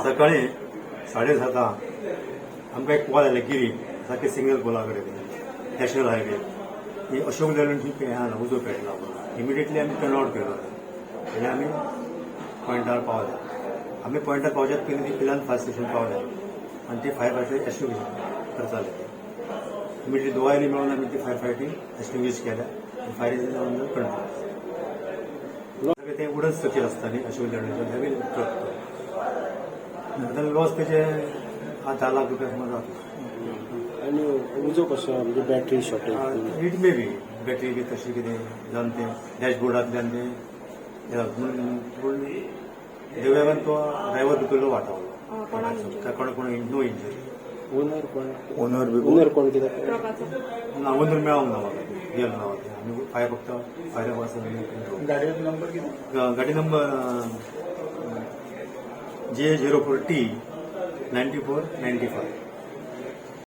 सकाळी 7:30 आमकां एक कॉल आयले गिरी, सारकें सिग्नल पोला कडेन, नॅशनल हायवे, ही अशोक लेलँड ही हें आसा, उजो पेटला म्हणून. इमिडिएटली आमी टर्न आवट केलो आनी आमी पॉयंटार पावले. आमी पॉयंटार पावच्यात पयलीं ती पिलान फायर स्टेशन पावले आनी ती फायर फायटर एक्सटिंग्विश करताले. इमिडिएटली दोगांयनी मेळून आमी ती फायर फायटींग एक्सटिंग्विश केल्या. Fire is under control. सगळें तें वुडन स्ट्रक्चर आसता न्ही अशोक लेलँडचो, हेवी ट्रक तो. आतां लॉस तेचे 10 लाख रुपया सुमार जातलो. आनी उजो कसो, म्हणजे battery shortage? It may be battery बी तशी कितें जावन तें डॅशबोर्डांतल्यान तें हें जालें. पूण देवयान तो ड्रायव्हर भितरलो वाटावलो. कोण कोण नो इंजरी. ओनर कोण? ओनर बी? ओनर कोण कितें? ट्रकाचो? ना, ओनर मेळोंक ना म्हाका, गेलो ना तें. आमी फायर फक्त फायर वाचून. गाडयेचो नंबर कितें? गाडी number J 04 T 9495.